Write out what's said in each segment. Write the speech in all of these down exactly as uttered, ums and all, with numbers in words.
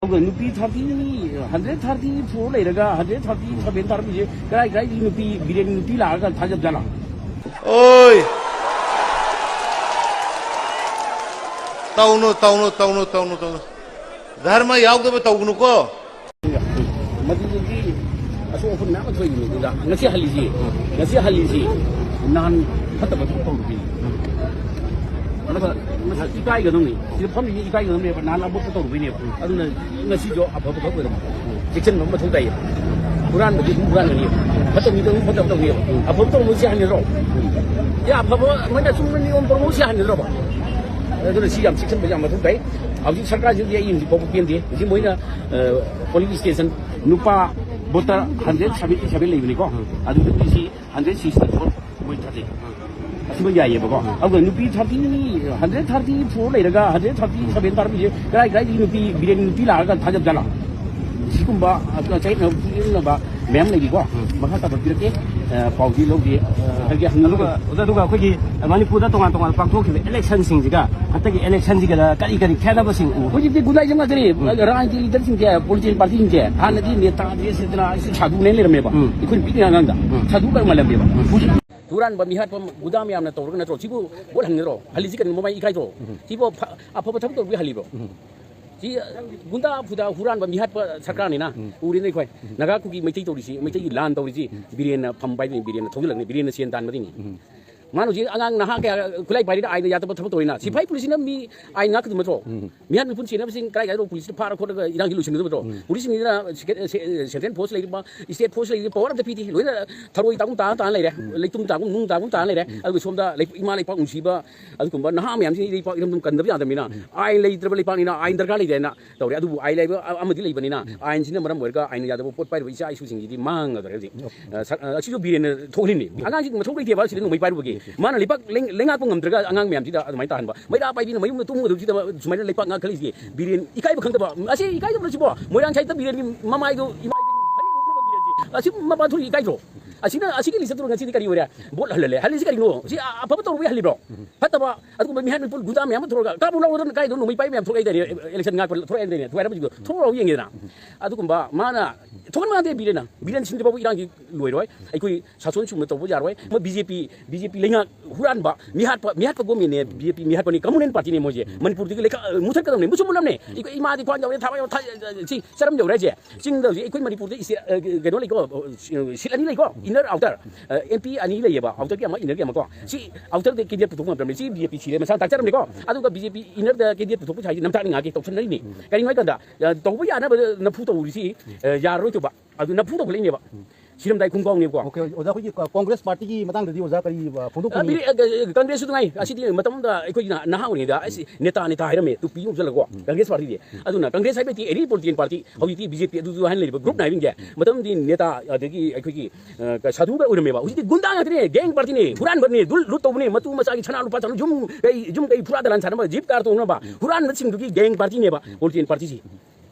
ꯅꯨꯄꯤ thirty, hundred thirty four ꯂꯩꯔꯒ hundred thirty seven ꯇꯥꯔꯝꯃꯤꯁꯦ ꯀꯔꯥꯏ ꯀꯔꯥꯏꯗꯒꯤ ꯅꯨꯄꯤ, ꯕꯤꯔꯦꯟꯒꯤ ꯅꯨꯄꯤ ꯂꯥꯛꯑꯒ ꯊꯥꯖꯕ ꯖꯥꯠꯂꯥ? ꯑꯣꯏ! ꯇꯧꯅꯨ, ꯇꯧꯅꯨ, ꯇꯧꯅꯨ, ꯇꯧꯅꯨ, ꯇꯧꯅꯨ꯫ ꯙꯔꯃ ꯌꯥꯎꯗꯕ ꯇꯧꯒꯅꯨꯀꯣ꯫ ꯃꯗꯨꯗꯒꯤ ꯑꯁꯣꯛ ꯑꯄꯟ ꯃꯌꯥꯝ ꯑꯃ ꯊꯣꯛꯏꯅꯤ꯫ ꯑꯗꯨꯗ ꯉꯁꯤ ꯍꯜꯂꯤꯁꯤ, ꯉꯁꯤ ꯍꯜꯂꯤꯁꯤ ꯅꯍꯥꯟ ꯐꯠꯇꯕ ꯊꯕꯛ ꯇꯧꯔꯨꯕꯩꯅꯤ꯫ ꯃꯁꯤ, ꯃꯁꯤ ꯏꯀꯥꯏꯒꯗꯧꯅꯤ꯫ ꯁꯤꯗ ꯐꯝꯃꯤꯁꯤ ꯏꯀꯥꯏꯒꯗꯧꯅꯦꯕ꯫ ꯅꯍꯥꯟ ꯑꯕꯣꯛꯇ ꯇꯧꯔꯨꯕꯩꯅꯦꯕ꯫ ꯑꯗꯨꯅ ꯉꯁꯤꯁꯨ ꯑꯐꯕ ꯊꯕꯛ ꯑꯣꯏꯔꯝꯃꯤ꯫ ꯆꯦꯛꯁꯤꯟꯕ ꯑꯃ ꯃꯊꯧ ꯇꯥꯏꯌꯦꯕ꯫ ꯍꯨꯔꯥꯟꯕꯗꯤ ꯑꯗꯨꯝ ꯍꯨꯔꯥꯟꯒꯅꯤ꯫ ꯐꯠꯇꯕ ꯃꯤꯗ ꯑꯗꯨꯝ ꯐꯠꯇꯕ ꯇꯧꯅꯤꯕ꯫ ꯑꯐꯕ ꯇꯧꯔꯨꯕ ꯁꯤ ꯍꯟꯒꯗ꯭ꯔꯣ? ꯑꯦ, ꯑꯐꯕ ꯃꯣꯏꯅ ꯑꯆꯨꯝꯕ ꯅꯤꯌꯣꯝ ꯇꯧꯔꯨꯕ ꯁꯤ ꯍꯟꯒꯗ꯭ꯔꯣꯕ? ꯑꯗꯨꯅ ꯁꯤ ꯌꯥꯝ ꯆꯦꯛꯁꯤꯟꯕ ꯌꯥꯝ ꯃꯊꯧ ꯇꯥꯏ꯫ ꯍꯧꯖꯤꯛ ꯁꯔꯀꯥꯔꯁꯤꯗꯤ ꯑꯩ ꯍꯧꯖꯤꯛ ꯐꯥꯎꯕ ꯄꯦꯟꯗꯦ꯫ ꯍꯧꯖꯤꯛ ꯃꯣꯏꯅ, ꯑ, ꯄꯣꯂꯤꯡ ꯁ꯭ꯇꯦꯁꯟ ꯅꯨꯄꯥ ꯚꯣꯇꯔ ꯍꯟꯗ꯭ꯔꯦꯠ ꯁꯚꯦꯟꯇꯤ ꯁꯚꯦꯟ ꯂꯩꯕꯅꯤꯀꯣ꯫ ꯑꯗꯨꯗꯒꯤ ꯁꯤ ꯍꯟꯗ꯭ꯔꯦꯠ ꯁꯤꯛꯁꯇꯤ ꯐꯣꯔ ꯃꯣꯏ ꯊꯥꯖꯩ꯫ ꯑꯁꯤꯃ ꯌꯥꯏꯌꯦꯕꯀꯣ꯫ ꯑꯗꯨꯒ ꯅꯨꯄꯤ ꯊꯥꯔꯇꯤ, ꯍꯟꯗ꯭ꯔꯦꯠ ꯊꯥꯔꯇꯤ ꯐꯣꯔ ꯂꯩꯔꯒ ꯍꯟꯗ꯭ꯔꯦꯠ ꯊꯥꯔꯇꯤ ꯁꯚꯦꯟ ꯇꯥꯔꯝꯃꯤꯁꯦ ꯀꯔꯥꯏ ꯀꯔꯥꯏꯗꯒꯤ ꯅꯨꯄꯤ, ꯕꯤꯔꯦꯟ ꯅꯨꯄꯤ ꯂꯥꯛꯑꯒ ꯊꯥꯖꯕ ꯖꯥꯠꯂꯥ? ꯁꯤꯒꯨꯝꯕ ꯆꯌꯦꯠꯅꯕ ꯃꯌꯥꯝ ꯂꯩꯔꯤꯀꯣ꯫ ꯃꯈꯥ ꯇꯥꯕ ꯄꯤꯔꯛꯀꯦ꯫ ꯑ, ꯄꯥꯎꯗꯤ ꯂꯧꯗꯦ꯫ ꯑ, ꯍꯥꯏꯗꯤ ꯍꯪꯅꯕ ꯑꯗꯨꯒ, ꯑꯣꯖꯥ, ꯑꯗꯨꯒ ꯑꯩꯈꯣꯏꯒꯤ ꯃꯅꯤꯄꯨꯔꯗ ꯇꯣꯉꯥꯟ ꯇꯣꯉꯥꯟꯅ ꯄꯥꯡꯊꯣꯛꯈꯤꯕ ꯏꯂꯦꯛꯁꯟꯁꯤꯡꯁꯤꯒ ꯍꯟꯗꯛꯀꯤ ꯏꯂꯦꯛꯁꯟꯁꯤꯒ ꯀꯔꯤ ꯀꯔꯤ ꯈꯦꯠꯅꯕꯁꯤꯡ ꯎ? ꯍꯧꯖꯤꯛꯇꯤ ꯒꯨꯟꯗꯥꯏꯖꯝ ꯉꯥꯛꯇꯅꯤ꯫ ꯎꯝ꯫ ꯔꯥꯖꯅꯤꯇꯤ ꯂꯤꯗꯔꯁꯤꯡꯁꯦ, ꯄꯣꯂꯤꯇꯤꯀꯦꯜ ꯄꯥꯔꯇꯤꯁꯤꯡꯁꯦ ꯍꯥꯟꯅꯗꯤ ꯅꯦꯇꯥ ꯗ꯭ꯔꯦꯁ ꯁꯦꯠꯇꯅ ꯑꯩꯁꯨ ꯁꯥꯗꯨꯅꯦ ꯂꯩꯔꯝꯃꯦꯕ꯫ ꯎꯝ꯫ ꯑꯩꯈꯣꯏꯅ ꯄꯤꯛꯏꯉꯩ ꯑꯉꯥꯡꯗ ꯎꯝ꯫ ꯁꯥꯗꯨ ꯀꯔꯝꯕ ꯂꯩꯔꯝꯃꯦꯕ? ꯎꯝ꯫ ꯍꯧꯖꯤꯛ ꯍꯨꯔꯥꯟꯕ ꯃꯤꯍꯥꯠꯄ ꯒꯨꯟꯗꯥ ꯃꯌꯥꯝꯅ ꯇꯧꯔꯒ ꯅꯠꯇ꯭ꯔꯣ? ꯁꯤꯕꯨ ꯚꯣꯠ ꯍꯟꯒꯗ꯭ꯔꯣ? ꯍꯜꯂꯤꯁꯤ ꯀꯔꯤꯅꯣ? ꯃꯃꯥꯏ ꯏꯀꯥꯏꯗ꯭ꯔꯣ? ꯎꯝ꯫ ꯁꯤꯕꯨ ꯐ-, ꯑꯐꯕ ꯊꯕꯛ ꯇꯧꯕꯒꯤ ꯍꯜꯂꯤꯕ꯭ꯔꯣ? ꯎꯝ꯫ ꯁꯤ ꯒꯨꯟꯗꯥ ꯐꯨꯗꯥ ꯍꯨꯔꯥꯟꯕ ꯃꯤꯍꯥꯠꯄ ꯁꯔꯀꯥꯔꯅꯤꯅ ꯎꯝ꯫ ꯎꯔꯦꯅꯦ ꯑꯩꯈꯣꯏ꯫ ꯎꯝ꯫ ꯅꯥꯒꯥ ꯀꯨꯀꯤ ꯃꯩꯇꯩ ꯇꯧꯔꯤꯁꯤ, ꯃꯩꯇꯩꯒꯤ ꯂꯥꯟ ꯇꯧꯔꯤꯁꯤ ꯎꯝ꯫ ꯕꯤꯔꯦꯟꯅ ꯐꯝ ꯄꯥꯏꯕꯅꯤ, ꯕꯤꯔꯦꯟꯅ ꯊꯧꯖꯤꯜꯂꯛꯅꯤ, ꯕꯤꯔꯦꯟꯅ ꯁꯦꯟ ꯇꯥꯟꯕꯗꯒꯤꯅꯤ꯫ ꯎꯝ꯫ ꯃꯥꯅ ꯍꯧꯖꯤꯛ ꯑꯉꯥꯡ ꯅꯍꯥ ꯀꯌꯥ ꯈꯨꯠꯂꯥꯏ ꯄꯥꯏꯔꯤꯗ ꯑꯥꯏꯟꯗ ꯌꯥꯗꯕ ꯊꯕꯛ ꯇꯧꯔꯤꯅ꯫ ꯎꯝ꯫ ꯁꯤꯐꯥꯏ ꯄꯨꯂꯤꯁꯅ ꯃꯤ ꯑꯥꯏꯟ ꯉꯥꯛꯀꯗꯕ ꯅꯠꯇ꯭ꯔꯣ? ꯎꯝ꯫ ꯃꯤꯍꯥꯠ ꯃꯤꯄꯨꯟ ꯆꯦꯟꯅꯕꯁꯤꯡ ꯀꯗꯥꯏ ꯀꯗꯥꯏꯗ ꯄꯨꯂꯤꯁꯅ ꯐꯥꯔ ꯈꯣꯠꯂꯒ ꯏꯔꯥꯡꯁꯤ ꯂꯣꯏꯁꯤꯟꯒꯗꯕ ꯅꯠꯇ꯭ꯔꯣ? ꯎꯝ꯫ ꯄꯨꯂꯤꯁꯁꯤꯡꯁꯤꯅ ꯁꯦꯀꯦꯟ-, ꯁꯦ-, ꯁꯦꯟꯇ꯭ꯔꯦꯜ ꯐꯣꯔꯁ ꯂꯩꯔꯤꯕ, ꯏꯁꯇꯦꯠ ꯐꯣꯔꯁ ꯂꯩꯔꯤꯕ power ꯑꯝꯇ ꯄꯤꯗꯦ꯫ ꯂꯣꯏꯅ ꯊꯔꯣꯏ ꯇꯥꯒꯨꯝ ꯇꯥ ꯇꯥꯅ ꯂꯩꯔꯦ꯫ ꯎꯝ꯫ ꯂꯩꯇꯨꯝ ꯇꯥꯒꯨꯝ ꯅꯨꯡ ꯇꯥꯒꯨꯝ ꯇꯥꯅ ꯂꯩꯔꯦ꯫ ꯎꯝ꯫ ꯑꯗꯨꯒ ꯁꯣꯝꯗ ꯂꯩ-, ꯏꯃꯥ ꯂꯩꯄꯥꯛ ꯅꯨꯡꯁꯤꯕ ꯑꯗꯨꯒꯨꯝꯕ ꯅꯍꯥ ꯃꯌꯥꯝꯁꯤꯅ ꯂꯩꯄꯥꯛ ꯏꯔꯝꯗꯝ ꯀꯟꯗꯕ ꯌꯥꯗꯕꯅꯤꯅ ꯎꯝ꯫ ꯑꯥꯏꯟ ꯂꯩꯇ꯭ꯔꯕ ꯂꯩꯄꯥꯛꯅꯤꯅ ꯑꯥꯏꯟ ꯗꯔꯀꯥꯔ ꯂꯩꯇꯦ ꯍꯥꯏꯅ ꯇꯧꯔꯦ꯫ ꯑꯗꯨꯕꯨ ꯑꯥꯏꯟ ꯂꯩꯕ ꯑ-, ꯑꯃꯗꯤ ꯂꯩꯕꯅꯤꯅ ꯎꯝ꯫ ꯑꯥꯏꯟꯁꯤꯅ ꯃꯔꯝ ꯑꯣꯏꯔꯒ ꯑꯥꯏꯟ ꯌꯥꯗꯕ ꯄꯣꯠ ꯄꯥꯏꯔꯨꯕ ꯏꯆꯥ ꯏꯁꯨꯁꯤꯡꯁꯤꯗꯤ ꯃꯥꯡꯒꯗꯧꯔꯦ ꯍꯧꯖꯤꯛ꯫ ꯎꯝ꯫ ꯑ, ꯁ-, ꯑ, ꯑꯁꯤꯁꯨ ꯕꯤꯔꯦꯟꯅ ꯊꯣꯛꯍꯜꯂꯤꯅꯤ꯫ ꯎꯝ꯫ ꯑꯉꯥꯡꯁꯤꯡ ꯃꯊꯧ ꯂꯩꯇꯦꯕ ꯁꯤꯗ ꯅꯣꯡꯃꯩ ꯄꯥꯏꯔꯨꯕꯒꯤ꯫ ꯎꯝ꯫ ꯃꯥꯅ ꯂꯩꯄꯥꯛ ꯂꯩ-, ꯂꯩꯉꯥꯛꯄ ꯉꯝꯗ꯭ꯔꯒ ꯑꯉꯥꯡ ꯃꯌꯥꯝꯁꯤꯗ ꯑꯗꯨꯃꯥꯏꯅ ꯇꯥꯍꯟꯕ꯫ ꯃꯩꯔꯥ ꯄꯥꯏꯕꯤꯅ ꯃꯌꯨꯝꯗ ꯇꯨꯝꯒꯗꯕꯁꯤꯗ ꯁꯨꯃꯥꯏꯅ ꯂꯩꯄꯥꯛ ꯉꯥꯛꯈꯠꯂꯤꯁꯤꯗꯤ ꯕꯤꯔꯦꯟ ꯏꯀꯥꯏꯕ ꯈꯪꯗꯕ꯫ ꯑꯁꯤ ꯏꯀꯥꯏꯗꯕ꯭ꯔꯣ ꯁꯤꯕꯣ? ꯃꯣꯏꯔꯥꯡ ꯁꯥꯏꯠꯇ ꯕꯤꯔꯦꯟꯒꯤ ꯃꯃꯥꯏꯗꯣ ꯏꯃꯥ ꯏꯕꯦꯟ ꯐꯅꯦꯛ ꯎꯞꯈ꯭ꯔꯕ ꯕꯤꯔꯦꯟꯁꯤ꯫ ꯑꯁꯤ ꯃꯄꯥꯟ ꯊꯣꯛꯏ ꯏꯀꯥꯏꯗ꯭ꯔꯣ? ꯑꯁꯤꯅ, ꯑꯁꯤꯒꯤ ꯂꯤꯁ ꯇꯧꯔꯒ ꯉꯁꯤꯗꯤ ꯀꯔꯤ ꯑꯣꯏꯔꯦ? ꯚꯣꯠ ꯍꯜꯍꯜꯂꯦ꯫ ꯍꯜꯂꯤꯁꯤ ꯀꯔꯤꯅꯣ? ꯁꯤ ꯑ-, ꯑꯐꯕ ꯇꯧꯔꯨꯕꯩ ꯍꯜꯂꯤꯕ꯭ꯔꯣ? ꯐꯠꯇꯕ, ꯑꯗꯨꯒꯨꯝꯕ ꯃꯤꯍꯥꯠ ꯃꯤꯄꯨꯟ ꯒꯨꯟꯗꯥ ꯃꯌꯥꯝ ꯑꯃ ꯊꯣꯛꯂꯛꯑꯒ, "ꯀꯥꯞꯄꯨ ꯂꯥꯛꯑꯣꯗꯅ ꯀꯥꯏꯗꯣ ꯅꯣꯡꯃꯩ ꯄꯥꯏꯕ ꯃꯌꯥꯝ ꯊꯣꯛꯂꯛꯏꯗꯥꯏꯅꯦ, election ꯉꯥꯛꯄ ꯊꯣꯛꯂꯛꯏꯗꯥꯏꯅꯦ, ꯊꯨꯒꯥꯏꯔꯝꯕꯁꯤꯡꯗꯣ ꯊꯣꯛꯂꯛꯑꯣ ꯌꯦꯡꯒꯦꯗꯅ"? ꯑꯗꯨꯒꯨꯝꯕ ꯃꯥꯅ ꯊꯣꯛꯍꯟꯕ ꯉꯥꯛꯇꯦ ꯕꯤꯔꯦꯟꯅ꯫ ꯕꯤꯔꯦꯟ ꯁꯤꯟꯗ꯭ꯔꯤ ꯐꯥꯎꯕ ꯏꯔꯥꯡꯁꯤ ꯂꯣꯏꯔꯣꯏ꯫ ꯑꯩꯈꯣꯏ ꯁꯥꯁꯣꯟ ꯆꯨꯝꯅ ꯇꯧꯕ ꯌꯥꯔꯣꯏ꯫ ꯃꯣꯏ ꯕꯤ ꯖꯦ ꯄꯤ, ꯕꯤ ꯖꯦ ꯄꯤ ꯂꯩꯉꯥꯛ ꯍꯨꯔꯥꯟꯕ, ꯃꯤꯍꯥꯠꯄ, ꯃꯤꯍꯥꯠꯄ ꯒꯣꯃꯦꯟꯅꯦ, ꯕꯤ ꯖꯦ ꯄꯤ ꯃꯤꯍꯥꯠꯄꯅꯤ, ꯀꯃꯨꯅꯦꯜ ꯄꯥꯔꯇꯤꯅꯦ ꯃꯣꯏꯁꯦ꯫ ꯃꯅꯤꯄꯨꯔꯗꯒꯤ ꯂꯩꯈꯥ-, ꯃꯨꯊꯠꯀꯗꯕꯅꯦ, ꯃꯨꯁꯨ ꯃꯨꯠꯂꯝꯅꯦ꯫ ꯑꯩꯈꯣꯏ ꯏꯃꯥꯗꯤ ꯈ꯭ꯋꯥꯡ ꯌꯧꯔꯦ, ꯊꯥꯕ ꯌꯧꯔꯦ, ꯊꯥ-, ꯁꯤ ꯆꯔꯝ ꯌꯧꯔꯦ ꯍꯥꯏꯁꯦ꯫ ꯆꯤꯡꯗ ꯍꯧꯖꯤꯛ ꯑꯩꯈꯣꯏ ꯃꯅꯤꯄꯨꯔꯗ ꯏꯁꯇꯦꯠ, ꯑ, ꯀꯩꯅꯣ ꯂꯩꯀꯣ, ꯑ, ꯁꯤꯠ ꯑꯅꯤ ꯂꯩꯀꯣ, inner outer꯫ ꯑ, ꯑꯦꯝ ꯄꯤ ꯑꯅꯤ ꯂꯩꯌꯦꯕ, outerꯒꯤ ꯑꯃ, innerꯒꯤ ꯑꯃ ꯀꯣ꯫ ꯁꯤ outerꯗ candidate ꯄꯨꯊꯣꯛꯄ ꯉꯝꯗ꯭ꯔꯕꯅꯤ꯫ ꯁꯤ ꯕꯤ ꯖꯦ ꯄꯤ ꯁꯤꯔꯦ ꯃꯁꯥ ꯇꯥꯛꯆꯔꯝꯅꯤꯀꯣ꯫ ꯑꯗꯨꯒ ꯕꯤ ꯖꯦ ꯄꯤ innerꯗ candidate ꯄꯨꯊꯣꯛꯄ ꯍꯥꯏꯁꯦ ꯅꯝꯊꯥꯛꯅꯤꯡꯉꯥꯏꯒꯤ ꯇꯧꯁꯟꯅꯔꯤꯅꯤ꯫ ꯀꯔꯤꯒꯤꯅꯣ ꯍꯥꯏ ꯀꯥꯟꯗ, ꯑ, ꯇꯧꯕ ꯌꯥꯅꯕ ꯅꯝꯐꯨ ꯇꯧꯔꯤꯁꯤ, ꯑ, ꯌꯥꯔꯔꯣꯏ ꯇꯧꯕ꯫ ꯑꯗꯨ ꯅꯝꯐꯨ ꯇꯧꯈꯠꯂꯛꯏꯅꯦꯕ꯫ ꯁꯤꯔꯝꯗꯥꯏ ꯈꯣꯡꯐꯥꯎꯅꯦꯕꯀꯣ꯫ ꯑꯣꯀꯦ, ꯑꯣꯖꯥ, ꯑꯩꯈꯣꯏꯒꯤ ꯀ-, ꯀꯣꯡꯒ꯭ꯔꯦꯁ ꯄꯥꯔꯇꯤꯒꯤ ꯃꯇꯥꯡꯗꯗꯤ ꯑꯣꯖꯥ ꯀꯔꯤ, ꯑ, ꯐꯣꯡꯗꯣꯛꯄ ꯑ, ꯂꯩ? ꯕꯤ-, ꯑ, ꯀ-, ꯀꯪꯒ꯭ꯔꯦꯁꯁꯨ ꯅꯨꯡꯉꯥꯏ꯫ ꯑꯁꯤꯗꯤ ꯃꯇꯝ ꯑꯃꯗ ꯑꯩꯈꯣꯏꯒꯤ ꯅꯍꯥ ꯑꯣꯏꯔꯤꯉꯩꯗ ꯑꯁꯤ ꯅꯦꯇꯥ, ꯅꯦꯇꯥ ꯍꯥꯏꯔꯝꯃꯦ, ꯇꯨꯄꯤ ꯑꯃ ꯎꯞꯁꯜꯂꯒꯀꯣ, ꯀꯪꯒ꯭ꯔꯦꯁ ꯄꯥꯔꯇꯤꯗꯤ꯫ ꯑꯗꯨꯅ ꯀꯪꯒ꯭ꯔꯦꯁ ꯍꯥꯏꯕꯗꯤ any political party, ꯍꯧꯖꯤꯛꯇꯤ ꯕꯤ ꯖꯦ ꯄꯤ ꯑꯗꯨꯗꯨ ꯍꯥꯏꯅ ꯂꯩꯔꯤꯕ group ꯅꯥꯏꯕꯁꯤꯡꯁꯦ, ꯃꯇꯝꯗꯤ ꯅꯦꯇꯥ ꯑꯗꯒꯤ ꯑꯩꯈꯣꯏꯒꯤ, ꯑ, ꯁꯥꯙꯨꯒ ꯑꯣꯏꯔꯝꯃꯦꯕ꯫ ꯍꯧꯖꯤꯛꯇꯤ ꯒꯨꯟꯗꯥ ꯉꯥꯛꯇꯅꯦ, gang partyꯅꯦ, ꯍꯨꯔꯥꯟꯕꯅꯦ, ꯗꯨꯜ ꯂꯨꯠ ꯇꯧꯕꯅꯦ, ꯃꯇꯨ ꯃꯆꯥꯒꯤ ꯁꯅꯥ ꯂꯨꯄꯥ ꯆꯥꯅ ꯌꯨꯝ ꯀꯩ, ꯌꯨꯝ ꯀꯩ ꯐꯨꯔꯥ ꯗꯂꯥꯟ ꯁꯥꯟꯅꯕ, ꯖꯤꯞ ꯀꯥꯔ ꯇꯣꯡꯅꯕ, ꯍꯨꯔꯥꯟꯕꯁꯤꯡꯗꯨꯒꯤ gang partyꯅꯦꯕ political partyꯁꯤ꯫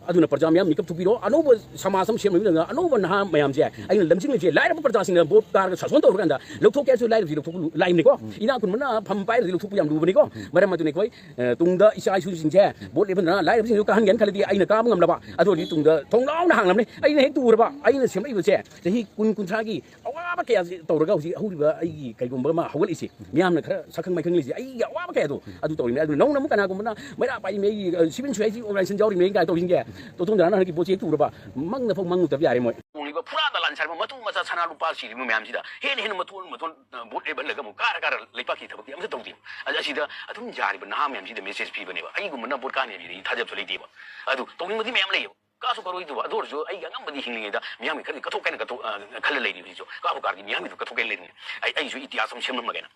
ꯑꯗꯨꯅ ꯄ꯭ꯔꯖꯥ ꯃꯌꯥꯝ ꯃꯤꯀꯞ ꯊꯣꯛꯄꯤꯔꯣ꯫ ꯑꯅꯧꯕ ꯁꯃꯥꯖ ꯑꯃ ꯁꯦꯝꯕ ꯃꯇꯝꯗ ꯑꯅꯧꯕ ꯅꯍꯥ ꯃꯌꯥꯝꯁꯦ ꯑꯩꯅ ꯂꯝꯖꯤꯡꯂꯤꯁꯦ, ꯂꯥꯏꯔꯕ ꯄ꯭ꯔꯖꯥꯁꯤꯡꯅ ꯚꯣꯠ ꯀꯥꯔꯒ ꯁꯥꯁꯣꯟ ꯇꯧꯔꯀꯥꯟꯗ ꯂꯧꯊꯣꯛꯀꯦ ꯍꯥꯏꯔꯁꯨ ꯂꯥꯏꯔꯕꯁꯤ ꯂꯧꯊꯣꯛꯄ ꯂꯨ-, ꯂꯥꯏꯕꯅꯤꯀꯣ꯫ ꯏꯅꯥꯛ ꯈꯨꯟꯕꯅ ꯐꯝ ꯄꯥꯏꯔꯗꯤ ꯂꯧꯊꯣꯛꯄ ꯌꯥꯝ ꯂꯨꯕꯅꯤꯀꯣ꯫ ꯃꯔꯝ ꯑꯗꯨꯅ ꯑꯩꯈꯣꯏ, ꯑ, ꯇꯨꯡꯗ ꯏꯆꯥ ꯏꯁꯨꯁꯤꯡꯁꯦ ꯚꯣꯠ ꯂꯦꯞꯍꯟꯗꯅ ꯂꯥꯏꯔꯕꯁꯤꯡꯗꯨ ꯀꯥꯍꯟꯒꯦꯅ ꯈꯜꯂꯗꯤ ꯑꯩꯅ ꯀꯥꯕ ꯉꯝꯂꯕ, ꯑꯗꯨ ꯑꯣꯏꯔꯗꯤ ꯇꯨꯡꯗ ꯊꯣꯡꯅꯥꯎꯅ ꯍꯥꯡꯂꯕꯅꯤ꯫ ꯑꯩꯅ ꯍꯦꯛ ꯇꯨꯔꯕ, ꯑꯩꯅ ꯁꯦꯝꯃꯛꯏꯕꯁꯦ ꯆꯍꯤ ꯀꯨꯟ, ꯀꯨꯟꯊ꯭ꯔꯥꯒꯤ ꯑꯋꯥꯕ ꯀꯌꯥꯁꯤ ꯇꯧꯔꯒ ꯍꯧꯖꯤꯛ ꯍꯧꯔꯤꯕ ꯑꯩꯒꯤ ꯀꯩꯒꯨꯝꯕ ꯑꯃ ꯍꯧꯒꯠꯂꯤꯁꯤ, ꯃꯤꯌꯥꯝꯅ ꯈꯔ ꯁꯛꯈꯪ ꯃꯥꯏꯈꯪ ꯂꯩꯁꯤ, ꯑꯩꯒꯤ ꯑꯋꯥꯕ ꯀꯌꯥꯗꯣ ꯑꯗꯨ ꯇꯧꯔꯤꯕꯅꯤ꯫ ꯑꯗꯨ ꯅꯧꯅ ꯑꯃꯨꯛ ꯀꯅꯥꯒꯨꯝꯕꯅ ꯃꯩꯔꯥ ꯄꯥꯏꯔꯤꯃꯦ, ꯑꯩꯒꯤ, ꯑ, civil society organization ꯌꯥꯎꯔꯤꯃꯦ ꯀꯥꯏꯅ ꯇꯧꯔꯤꯁꯤꯡꯁꯦ, ꯇꯣꯇꯣꯟ ꯗꯔꯥꯅ ꯍꯟꯗꯛꯀꯤ ꯚꯣꯠꯁꯦ ꯍꯦꯛ ꯇꯨꯔꯕ, ꯃꯪꯗ ꯐꯥꯎ ꯃꯪꯉꯨꯗꯕ ꯌꯥꯔꯦ ꯃꯣꯏ꯫ ꯇꯣꯡꯂꯤꯕ ꯐꯨꯔꯥ ꯗꯂꯥꯟ ꯁꯥꯔꯤꯕ ꯃꯇꯨ ꯃꯆꯥ ꯁꯅꯥ ꯂꯨꯄꯥ ꯁꯤꯔꯤꯕ ꯃꯌꯥꯝꯁꯤꯗ ꯍꯦꯟꯅ ꯍꯦꯟꯅ ꯃꯊꯣꯟ ꯃꯊꯣꯟ, ꯑ, ꯚꯣꯠ ꯂꯦꯞꯍꯜꯂꯒ ꯑꯃꯨꯛ ꯀꯥꯔ ꯀꯥꯔ ꯂꯩꯕꯥꯛꯀꯤ ꯊꯕꯛꯇꯤ ꯑꯃꯠꯇ ꯇꯧꯗꯦ꯫ ꯑ-, ꯑꯁꯤꯗ ꯑꯗꯨꯝ ꯌꯥꯔꯤꯕ ꯅꯍꯥ ꯃꯌꯥꯝꯁꯤꯗ message ꯄꯤꯕꯅꯦꯕ꯫ ꯑꯩꯒꯨꯝꯕꯅ ꯚꯣꯠ ꯀꯥꯅꯤ ꯍꯥꯏꯕꯁꯤꯗꯤ ꯑꯩ ꯊꯥꯖꯕꯁꯨ ꯂꯩꯇꯦꯕ꯫ ꯑꯗꯨ ꯇꯧꯅꯤꯡꯕꯗꯤ ꯃꯌꯥꯝ ꯂꯩꯌꯦꯕ꯫ ꯀꯥꯁꯨ ꯀꯥꯔꯣꯏꯗꯕ꯫ ꯑꯗꯨ ꯑꯣꯏꯔꯁꯨ ꯑꯩꯒꯤ ꯑꯉꯝꯕꯗꯤ ꯍꯤꯡꯂꯤꯉꯩꯗ ꯃꯤꯌꯥꯝꯒꯤ ꯈꯔꯗꯤ ꯀꯠꯊꯣꯛꯀꯦꯅ ꯀꯠꯊꯣꯛ-, ꯑ, ꯈꯜꯂ ꯂꯩꯔꯤ ꯍꯧꯖꯤꯛꯁꯨ꯫ ꯀꯥꯕꯨ ꯀꯥꯔꯗꯤ ꯃꯤꯌꯥꯝꯒꯤꯗꯨ ꯀꯠꯊꯣꯛꯀꯦꯅ ꯂꯩꯔꯤꯅꯤ꯫ ꯑꯩ, ꯑꯩꯁꯨ ꯏꯇꯤꯍꯥꯁ ꯑꯃ ꯁꯦꯝꯂꯝꯃꯒꯦꯅ꯫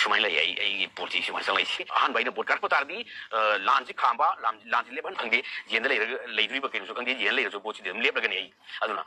ꯁꯨꯃꯥꯏꯅ ꯂꯩ ꯑꯩ, ꯑꯩꯒꯤ ꯄꯣꯂꯤꯁꯤꯁꯤ ꯁꯨꯃꯥꯏꯅ ꯆꯪꯂꯛꯏꯁꯤ꯫ ꯑꯍꯥꯟꯕ ꯑꯩꯅ ꯚꯣꯠ ꯀꯥꯔꯛꯄ ꯇꯥꯔꯗꯤ, ꯑ, ꯂꯥꯟꯁꯤ ꯈꯥꯝꯕ, ꯂꯥꯟ, ꯂꯥꯟꯁꯤ ꯂꯦꯞꯍꯟ ꯈꯪꯗꯦ, ꯖꯦꯜꯗ ꯂꯩꯔꯒ, ꯂꯩꯗꯣꯔꯤꯕ ꯀꯩꯅꯣꯁꯨ ꯈꯪꯗꯦ, ꯖꯦꯜꯗ ꯂꯩꯔꯁꯨ ꯚꯣꯠꯁꯤꯗꯤ ꯑꯗꯨꯝ ꯂꯦꯞꯂꯒꯅꯤ ꯑꯩ꯫ ꯑꯗꯨꯅ